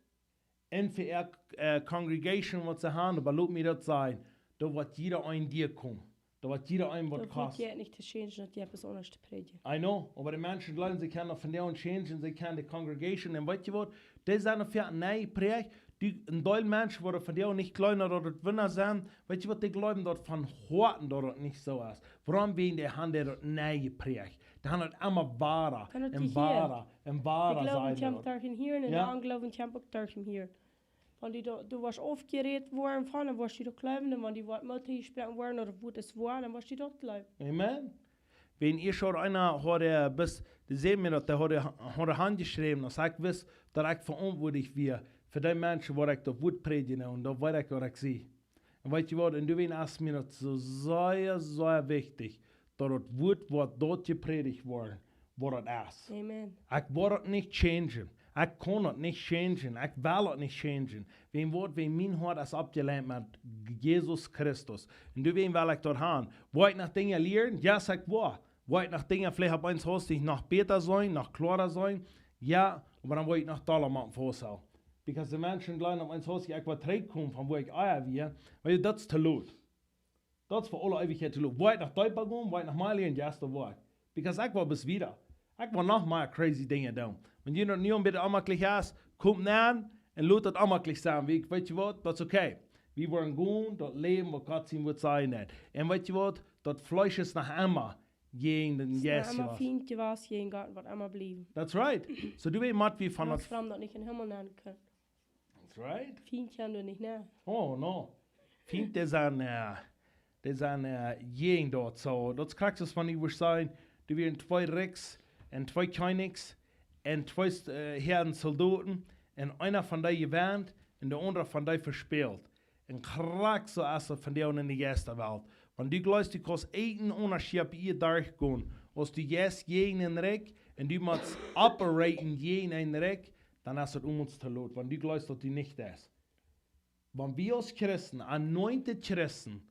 un fa äa, äh, Congregation, waut see haben, oba lot mie daut sajen, doa woat jieda een Dach komen. Doa woat jieda een waut Daut Wort kosten. jeit nich to changen, daut jeft bloos aundasch to prädjen. I know, oba de Menschen jleewen, see kjennen daut von doa changen, see kjennen de Congregation, un weetst waut, dee sent opp een nich prädjen, du, een Deel Menschen woaren von doa nich jleewen, daut et Wunda sent, weetst waut, dee jleewen daut von Hoaten, daut et nich soo es. Wuarom? Wäajen dee haben daut nich jeprädjen. Dee haben daut emma wada Haben daut un jehieet. wada un wada Dee Gloowen sajen. kjemt derch him hieren un Jo. dee Gloowen kjemt uk derch him hieren. Wan du, du woascht aufjerät woaren von, dan woascht du daut jleewen, un wan die woat Moot jesproaken woaren, daut Wort es woa, dan woascht du daut jleewen. Amen. Wan ekj soo eena haud, äh, bes, dee säd mie daut, dee haud, haud aunjeschräwen, aus ekj wist, daut ekj veauntwuatlich wia fa dee Menschen, waut ekj daut Wort prädjen un daut weet ekj, waut ekj sie. Un weetst waut, un doawäajen es mie daut soo sea, sea wichtich, daut daut Wort, waut doa jeprädjt woat, waut daut es. Amen. Ekj woa daut nich changen. Ekj kaun daut nich changen. Ekj well daut nich changen. Wan woat, wan mien Hoat es oppjeleent met Jesus Christus. Un doawäajen well ekj daut haben. Woa ekj noch Dinja lieren? Yes, ekj woa. Woa ekj noch Dinja veleicht opp eemol hastich noch bäta sennen, noch kloara sennen? Jo, oba dan woa ekj noch dolla motten fausthoolen. Because de Menschen jleewen opp eemol hastich, ekj woa trigjkomen von wua ekj ea wia. Oba daut es to lot. Daut es fa aule Eewichkjeit to lot. Woa ekj noch deepa gonen, woa ekj noch mea lieren, yes, daut woa ekj. Because ekj woa bes wieda. Ekj woa noch mea crazy Dinja doonen. Wan jie daut nu een bät onjemaklich es, komt nenn un lot daut onjemaklich sennen. Wie, weetst waut, daut es okay. Wie woaren gonen daut läwen, waut Gott sien Wort sajen deit. Un weetst waut, daut Fleesch es noch emma jäajen dän Jeist. Emma Fient jewast jäajen Gott, woat emma bliewen. That's right. So doawäajen mott wie von Daut daut es wuarom daut nich en Himmel nenn kaun. That's right. Fient kaun doa nich nenn. Oh, no. Fient, dee sent, äh, dee sent, äh, jäajen daut. So, daut es krakjt soo aus wan ekj wudd sajen, doa wieren twee Rikjs un twee Kjennichs un twee, äh, Häaden Soldoten un eena von dee jewant un de aundra von dee vespält. Un krakjt soo es daut vondoag en de Jeistawelt. Wan du jleefst, du kaust een Unjascheet hia derchgonen, aus du jeist jäajen een Rikj un du motst operaten jäajen een Rikj, dan es et aulemol to lot. Wan du jleefst, daut du nich deist. Wan wie aus Christen, anointed Christen,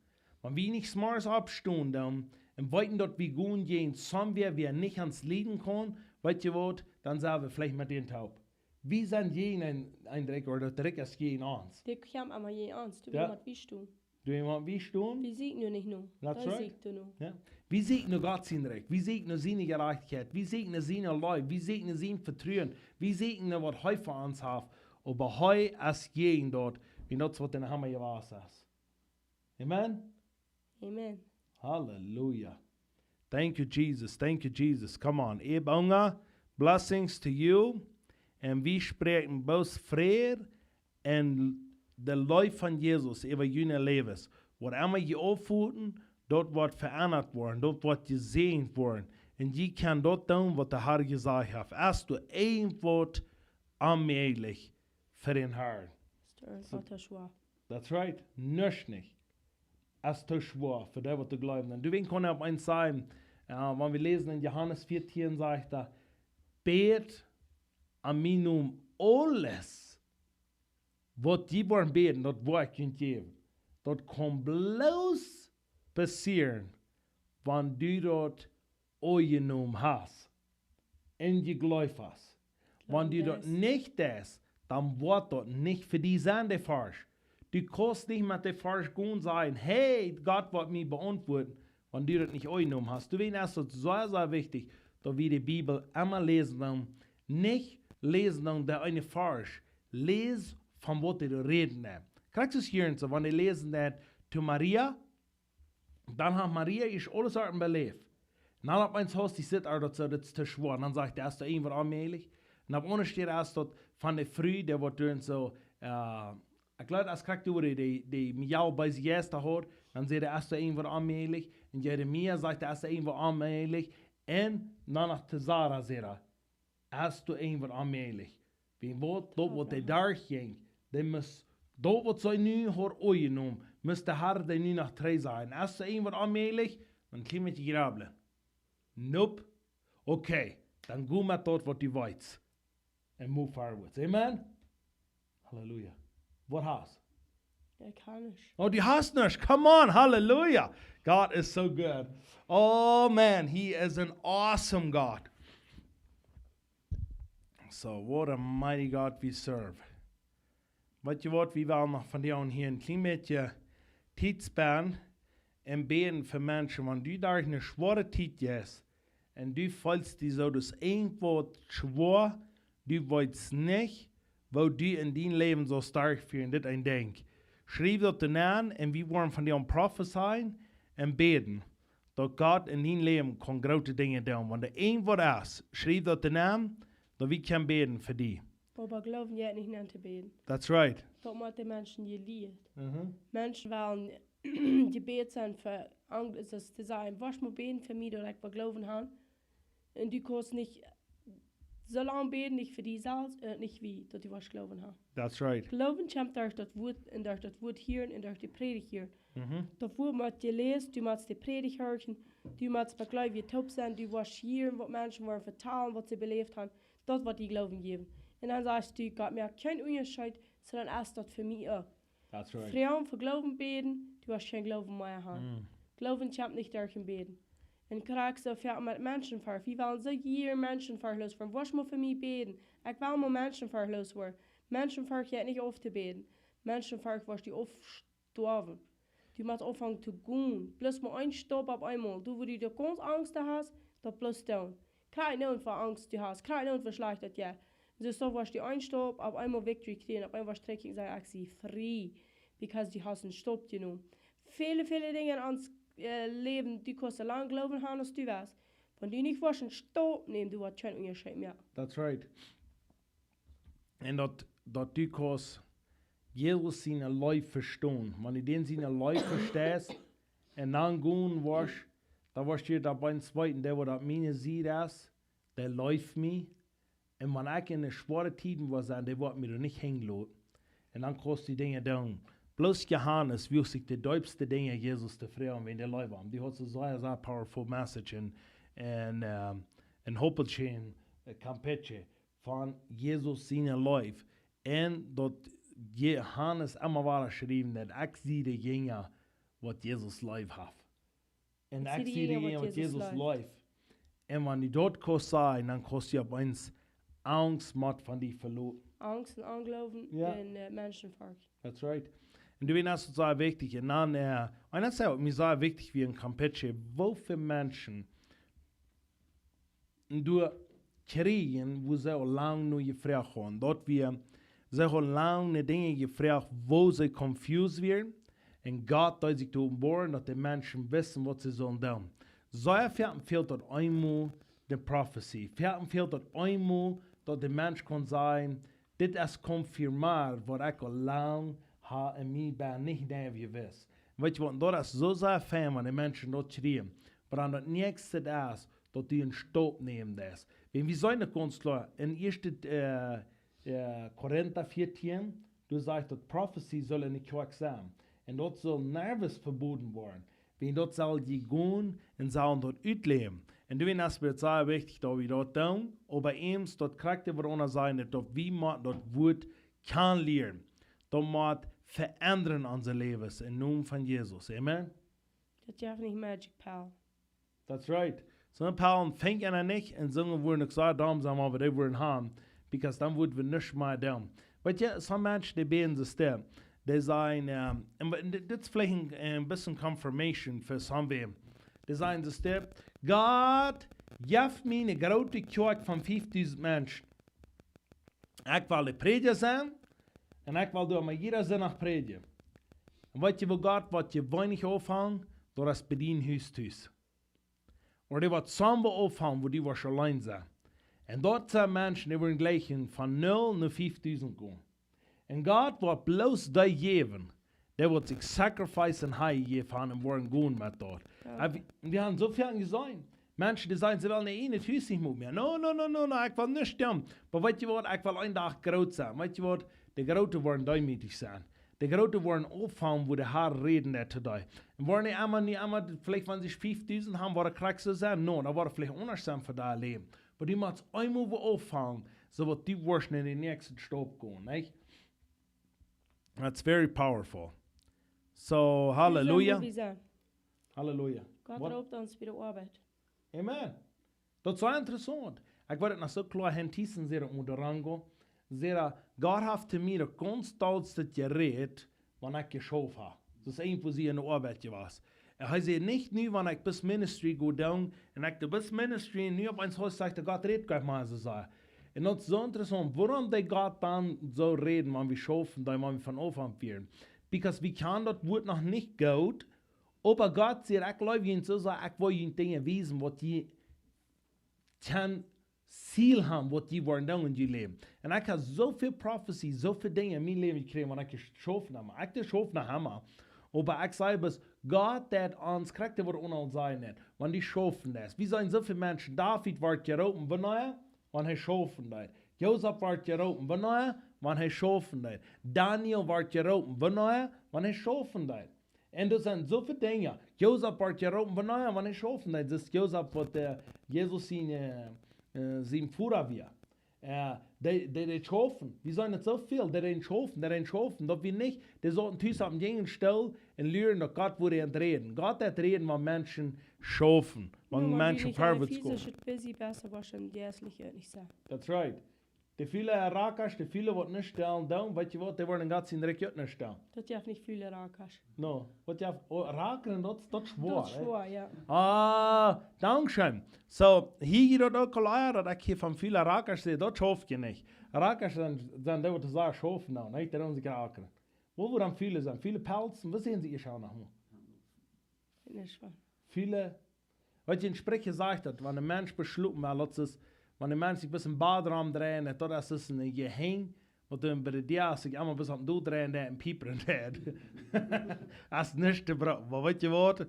wan wie nich zemorjes oppstonen dan un weeten, daut wie gonen jäajen somewhere, wäa nich ons lieden kaun, weetst waut, dan sent wie veleicht met dän toop. Wie sent jäajen een, een Rikj, ooda daut Rikj es jäajen ons. Dee kjemt emma jäajen ons, doa Jo. Mott wie stonen. Doa mott wie stonen. Wie sieekjen nu nich no. That's Dee right. sieekjen nu. Jo. Wie sieekjen no Gott sien Rikj. Wie sieekjen no siene Jerajchtichkjeit. Wie sieekjen no siene Leew. Wie sieekjen no sien Vetruen. Wie sieekjen no waut hee fa ons haft. Oba hee es jäajen daut, wan daut es waut en de Hamel jewast es. Amen? Amen. Hallelujah. Thank you, Jesus. Thank you, Jesus. Come on. Ebunga, blessings to you. Un wie spräakjen bloos Fräd un de Leew von Jesus äwa june Läwes. Waut emma jie auffoten, daut woat veendat woaren, daut woat jesäajent woaren. Un jie kjennen daut doonen, waut de Herr jesajcht haft. Es doa irjentwaut onmäajlich fa dän Herrn? Is doa waut schwoa? That's right. Nuscht nich. Es too schwoa fa dee, waut doa jleewen. Un doawäajen kaun hee opp eemol sajen, äh, wan wie läsen en Johanes vieetieen, sajcht hee: Bät en mienen Nomen, aules, waut jie woaren bäden, daut woa ekj junt jäwen. Daut kaun bloos passieren, wan du daut aunjenomen hast un jejleeft hast. Wan du daut nich deist, dan woat daut nich fa die sennen, de Varsch. Du kaust nich met de Varsch gonen sajen: "Hey, Gott woat mie beauntwuaden", wan du daut nich aunjenomen hast. Doawäajen es daut sea, sea wichtich, daut wie de Bibel emma läsen doonen, nich läsen doonen dän eenen Varsch. Läs von waut dee doa räden deit. Krakjt soo hia un soo, wan dee läsen deit to Maria, dan haft Maria ieescht aules aul beläft. Un dan opp eemol haft dee, sitt ar daut soo, daut es too schwoa. Un dan sajcht dee: "Es doa irjentwaut onmäajlich?" Un opp aundre Städ es daut von de Fru, dee woat doa soo, äh, ekj jleew, aus krakjt doa dee, dee, dee Miau bie sikj jeist haud, dan säd hee: "Es doa irjentwaut onmäajlich?" Un Jeremia sajcht: "Es doa irjentwaut onmäajlich?" Un dan no to Sara säd hee: "Es doa irjentwaut onmäajlich?" Wiels waut, daut waut dee doa jinkj, dee must, daut waut see nu haud aunjenomen, must de Har dee nu noch trigj sajen. "Es doa irjentwaut onmäajlich?" Dan kjeen met dee jrabblen. "Nope." "Okay, dan go met daut waut du weetst. And move forward." Amen? Halleluja. Waut hast? Ekj kaun nich. Oh, du hast nuscht. Come on, halleluja. God is so good. Oh man, he is an awesome God. So, what a mighty God we serve. Weetst du waut, wie wellen noch von die aun hia een kjleen bät Tiet spenden un bäden fa Menschen, wan du derch eene schwoare Tiet jeist un du feelst die soo, daut es irjentwaut schwoa, du weetst nich, woo du en dien Läwen saust derchfieren, dit een Dinkj. Schriew daut doa nenn un wie woaren von die aun profezeien un bäden, daut Gott en dien Läwen kaun groote Dinja doonen. Wan doa irjentwaut es, schriew daut doa nenn, daut wie kjennen bäden fa die. Oba Gloowen jeit nich nenn to bäden. That's right. Daut mott de Menschen jelieet. Mhm. Menschen wellen jebät sennen fa Angst, es to sajen: "Woascht mau bäden fa mie, daut ekj woa Gloowen han." Un du kaust nich soo lang bäden, nich fa die selfst, äh, nich wie, daut du woascht Gloowen han. That's right. Gloowen kjemt derch daut Wuat, un derch daut Wuat hieren, un derch de Prädicht hieren. Mhm. Daut Wuat mott jeläst, du motst de Prädicht horchen, du motst met Gleewje toop sennen, du woascht hieren, waut Menschen woaren vetalen, waut see beläft han. Daut woat die Gloowen jäwen. Un dan sajchst du: "Gott moakt kjeen Unjascheet, soo dan es daut fa mie uk." That's right. Froagen fa Gloowen bäden, du woascht kjeen Gloowen mea han. Mm. Gloowen kjemt nich derch een Bäden. Un krakjt soo foaken met Menschenforcht. Wie wellen soo jieren Menschenforcht looswoaren. Woascht mau fa mie bäden. Ekj well mau Menschenforcht looswoaren. Menschenforcht jeit nich auf to bäden. Menschenforcht woascht du aufstoawen. Du motst aunfangen to gonen. Bloos mau een Staup opp eemol. Du, wua du de gaunze Angst hast, daut bloos doonen. Krakjt nu, woo Angst du hast, krakjt nu, woo schlajcht daut jeit. Soo, soo woascht du een Staup opp eemol victory kjrieen, opp eemol woascht du kjrieen, saj: "Ekj sie frie", because du hast een Staup jenomen. Väle, väle Dinja en ons, äh, Läwen, du kaust soo lang Gloowen han aus du west. Wan du nich woascht een Staup nämen, du woascht kjeen Unjascheet moaken. That's right. Un daut, daut du kaust Jesus siene Leew vestonen. Wan du dän siene Leew vesteist un dan gonen woascht, dan woascht du daut bie ons weeten, dee waut opp miene Sied es, dee leeft mie. Un wan ekj en de schwoare Tieden woa sennen, dee woat mie doa nich hanjen loten. Un dan kaust du Dinja doonen. Bloos Johanes wuag sikj de deepste Dinja Jesus to froagen, wäajen dee leeft am. Dee haud soo sea, sea powerful message en, en, ähm, en Hopeltje, äh, Campeche von Jesus siene Leew. Un daut Johanes emma wada schreef, daut ekj sie de Jinja, waut Jesus leef haft. Un ekj sie de Jinja, waut Jesus leeft. Un wan du daut kaust sajen, dan kaust du opp eemol Angst mott von die veloten. Angst un Ongloowen un, äh, Menschenforcht. That's right. Un du weetst, daut es sea wichtich. Un dan, äh, un daut es uk mie sea wichtich, wia en Campeche, woo väl Menschen doa kjrieen, wua see aul lang no jefroacht hauden. Daut wia, see hauden lang no Dinja jefroacht, wua see confused wieren. Un Gott deed sikj doa openboaren, daut de Menschen wisten, waut see sullen doonen. Sea foaken fält daut eemol de Prophecy. Foaken fält daut eemol, daut de Mensch kaun sajen: "Dit es confirmado, waut ekj aul lang ha en mie benn nich neiw jewist." Weetst du waut, daut es soo sea fein, wan de Menschen daut kjrieen. Oba dan daut näakjste es, daut du een Staup nämen deist. Wan wie seenen daut gaunz kloa, en ieeschte, äh, äh, Korinta vieetieen, doa sajcht daut Prophecy saul enne Kjoakj sennen. Un daut saul nuscht veboden woaren. Wan daut saul jie gonen un sellen daut utläwen. Un doawäajen es daut sea wichtich, daut wie daut doonen, oba eemol daut krakjt waut aundasch sennen, daut wie motten daut Wuat kjanen lieren. Daut mott veendren onse Läwes em Nomen von Jesus. Amen. Daut jeft nich Magic Pill. That's right. Soone Pillen finj eena nich un soone wudden uk soo domm sennen, wan wie dee wudden haben, because dan wudden wie nuscht mea doonen. Weetst, soone Menschen, dee bäden soo stell. Dee sajen, ähm, un wa-, dit, dit es veleicht een, een bät confirmation fa somebody. Dee sajen soo stell: "Gott, jeff mie eene groote Kjoakj von fiefdusent Menschen. Ekj well de Prädja sennen un ekj well doa mau jieda Sindach prädjen. Un weetst, wua Gott, waut je weinich aunfangen, daut es bie dien Hus tus. Ooda dee waut soo waut aunfangen, wua du woascht auleen sennen." Un daut sent Menschen, dee wudden jlikj von null no fiefdusent gonen. Un Gott woat bloos dee jäwen, dee waut sikj sacrifice un hanjäwen un woaren gonen met daut. Ja. Oba wie, wie haben soo väl jeseenen. Menschen, dee sajen, see wellen een Hus nich mea. "No, no, no, no, no, ekj well nuscht doonen. Oba weetst waut, ekj well een Dach groot sennen." Weetst waut, de Groote woaren deemootich sennen. De Groote woaren aunfangen, wua de Herr räden deit to dee. Un woaren nich emma, nich emma, veleicht wan see fiefdusent haben, woaren krakjt soo sennen. No, dan woat et veleicht aundasch sennen fa dien Läwen. Oba du motst eemol wua aunfangen, soo daut du woascht en dän näakjsten Staup gonen, nich? That's very powerful. So, Hallelujah. Wie sent. Hallelujah. Gott roopt ons bie de Oabeit. Amen. Daut es soo interessaunt. Ekj weet et noch soo kloa, Herr Thiessen säd opp Durango, säd hee: "Gott haft to mie daut gaunz dollste jerät, wan ekj jeschauft hab." Daut es eent, wua see en de Oabeit wia. Un hee säd: "Nich nu, wan ekj bloos Ministry go doonen, un ekj doo bloos Ministry, un nu opp eemol sajcht hee, Gott rät goanich mea soo sea." Un daut es soo interessaunt, wuarom deed Gott dan soo räden, wan wie schaufen, dan wan wie von Aunfank wieren. Because wie kjanen daut Wuat noch nich goot, oba Gott sajcht: "Ekj leew junt soo sea, ekj well junt Dinja wiesen, waut jie kjennen Ziel haben, waut jie woaren doonen en jun Läwen." Un ekj hab soo väl Prophecy, soo väl Dinja en mien Läwen jekjräajen, wan ekj jeschauft hab. Ekj jeschauft hab. Oba ekj saj bloos, Gott deit ons krakjt waut aun ons sajen nich, wan du schaufen deist. Wie sent soo väl Menschen, David wort jeroopen, wanea? Wan hee schaufen deed. Josef wort jeroopen, wanea? Wan hee schaufen deed. Daniel wort jeroopen, wanea? Wan hee schaufen deed. Un doa sent soo väl Dinja. Josef wort jeroopen, wanea? Wan hee schaufen deed. Daut es Josef, waut, äh, Jesus sien, äh, äh, sien Voda wia. Äh, dee, dee, dee schaufen. Wie sent daut soo väl, dee, dee schaufen, dee, dee schaufen. Daut wie nich, dee sauten tus opp dän Stool un luaden, daut Gott wudd an räden. Gott deit räden, wan Menschen schaufen, wan Menschen verwoats komen. Busy, besser waut en jeistlich nich sent. That's right. De väle Rakasch, de väle waut nuscht doonen, doonen, weetst waut, dee woaren en Gott sien Rikj uk nuscht doonen. Daut jeft nich väle Rakasch. No, waut jeft, oh, Rakren, daut, daut es schwoa, daut es schwoa, jo. Ah, dankscheen. So, hia jie daut uk aul aun, daut ekj hia von väle Rakasch säd, daut schauft je nich. Rakasch sent, sent dee waut soo sea schaufen doonen, nich? Dee doonen sikj rakren. Wua woaren väle sennen? Väle Pelzen, waut sent see hia noch mol? Nich waut. Väle, weetst, en Spricha sajcht daut, wan een Mensch beschlopen woat, daut es, wan een Mensch sikj bloos em Bad romdreit, daut es, daut es een Jehäng, waut dan bie de Däa sikj emma bloos aum Dol dreien deit un piepen deit. Daut es nich to brucken, oba weetst waut?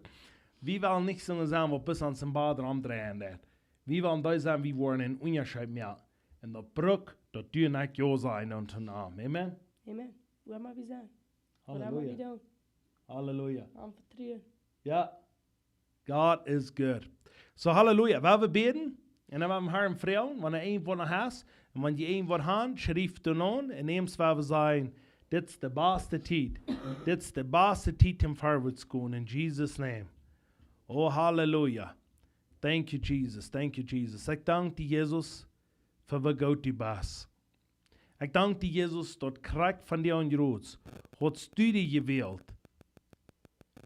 Wie wellen nich soone sennen, waut bloos aum Bad romdreien deit. Wie wellen dee sennen, wie woaren een Unjascheet moaken. Un daut brukt, daut du un ekj jo sajen unja dän Nomen. Amen. Amen. Wua emma wie sent. Wua emma wie doonen. Halleluja. Halleluja. Aun Vetruen. Jo. God is good. So, Halleluja. Woa wie bäden? Un dan woa wie Harn froagen, wan hee irjentwaut noch haft. Un wan jie irjentwaut haben, schrift et aun. Un eemol woa wie sajen, dit es de baste Tiet. Dit es de baste Tiet om verwoats to gonen. In Jesus' name. Oh, Halleluja. Thank you, Jesus. Thank you, Jesus. Ekj dank die, Jesus, fa woo goot du best. Ekj dank die, Jesus, daut krakjt vondoag aun Jrots hast du die jewält,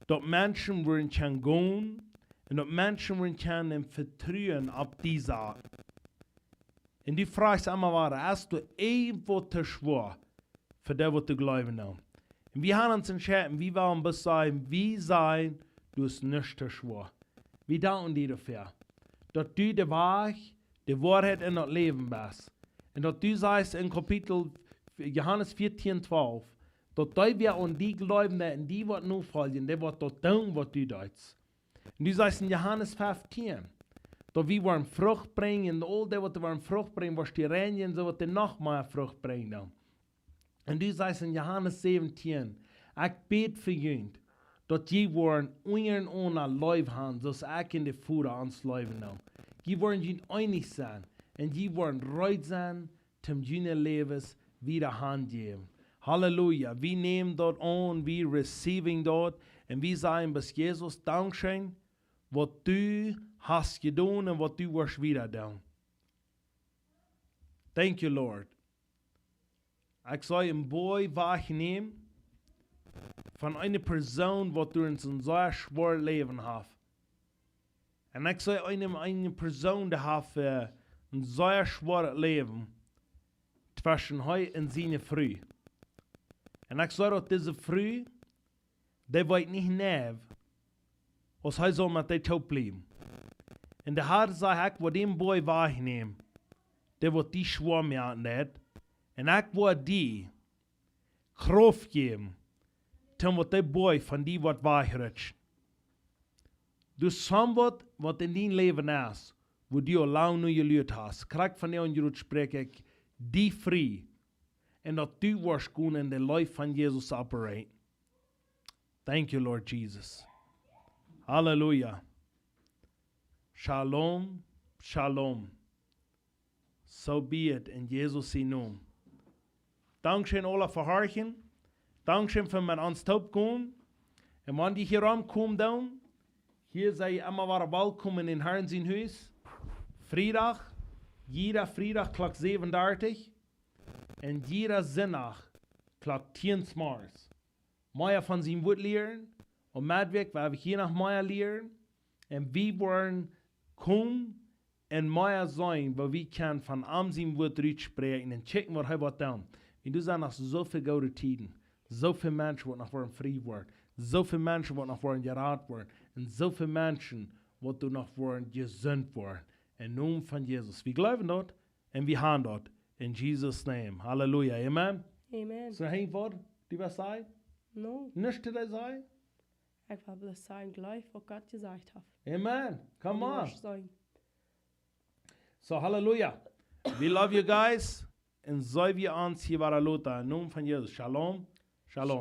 daut Menschen wudden kjennen gonen un daut Menschen wudden kjennen em Vetruen opp die saten. Un du frajchst emma wada, es doa irjentwaut too schwoa fa dee, waut doa jleewen doonen? Un wie haben ons entschloten, wie wellen bloos sajen, wie sajen, doa es nuscht too schwoa. Wie danken die doafäa, daut du de Wajch, de Woarheit un daut Läwen best. Un daut du sajchst en Kapitel Johanes vieetieen twalf, daut dee, waut aun die jleewen un die woat nofoljen, dee woat daut doonen, waut du deist. Un du sajchst en Johanes feftieen, daut wie woaren Frucht brinjen, un aul dee, waut woaren Frucht brinjen, woascht du reinjen, soo daut dee noch mea Frucht brinjen doonen. Un du sajchst en Johanes säwentieen, ekj bäd fa junt, daut jie woaren unjarenaunda Leew haben, soo aus ekj un de Voda ons leewen doonen. Jie woaren junt eenich sennen, un jie woaren reed sennen, om june Läwes wieda han jäwen. Halleluja. Wie nämen daut aun, wie receiving daut. Un wie sajen bloos: Jesus, dankscheen, waut du hast jedonen un waut du woascht wieda doonen. Thank you, Lord. Ekj see een Boy wajchnämen von eene Persoon, waut derch een sea schwoaret Läwen haft. Un ekj see eene, eene Persoon, dee haft, äh, een sea schwoaret Läwen tweschen hee un siene Fru. Un ekj see, daut dise Fru, dee weet nich, aus hee saul met dee toop bliewen. Un de Herr säd: Ekj woa dän Boy wajchnämen, dee waut die schwoa moaken deit. Un ekj woa die Krauft jäwen, toom waut dee Boy von die woat wajchrutschen. Du, somebody, waut en dien Läwen es, wua du aul lang no jeluat hast, krakjt vondoag jrod spräakj ekj die frie. Un daut du woascht gonen en de Leew von Jesus operaten. Thank you, Lord Jesus. Halleluja. Shalom, shalom. So be it, en Jesus sienen Nomen. Dankscheen aule fa horchen. Dankscheen fa met ons toop komen. Un wan jie hia romkomen doonen, hia sie jie emma wada welkom en dän Herrn sien Hus. Friedach, jieda Friedach Klock säwen dartich. Un jieda Sindach Klock tieen zemorjes. Mea von sien Wuat lieren. Un met Wäakj woa wie hia noch mea lieren. Un wie woaren komen un mea seenen, woo wie kjennen von am sien Wuat rutspräakjen un kjikjen, waut hee woat doonen. Wiels doa sent noch soo väl goode Tieden, soo väl Menschen, waut noch woaren frie woaren, soo väl Menschen, waut noch woaren jerat woaren, un soo väl Menschen, waut doa noch woaren jesunt woaren. Em Nomen von Jesus. Wie jleewen daut un wie haben daut. In Jesus' name. Halleluja. Amen. Amen. Soo, noch een Wuat, du west sajen? No. Nuscht to sajen? Ekj well bloos sajen, jleew, waut Gott jesajcht haft. Amen. Come on. Nuscht sajen. So, halleluja. We love you guys. Un see wie ons hia wada lota. Em Nomen von Jesus. Shalom. Shalom.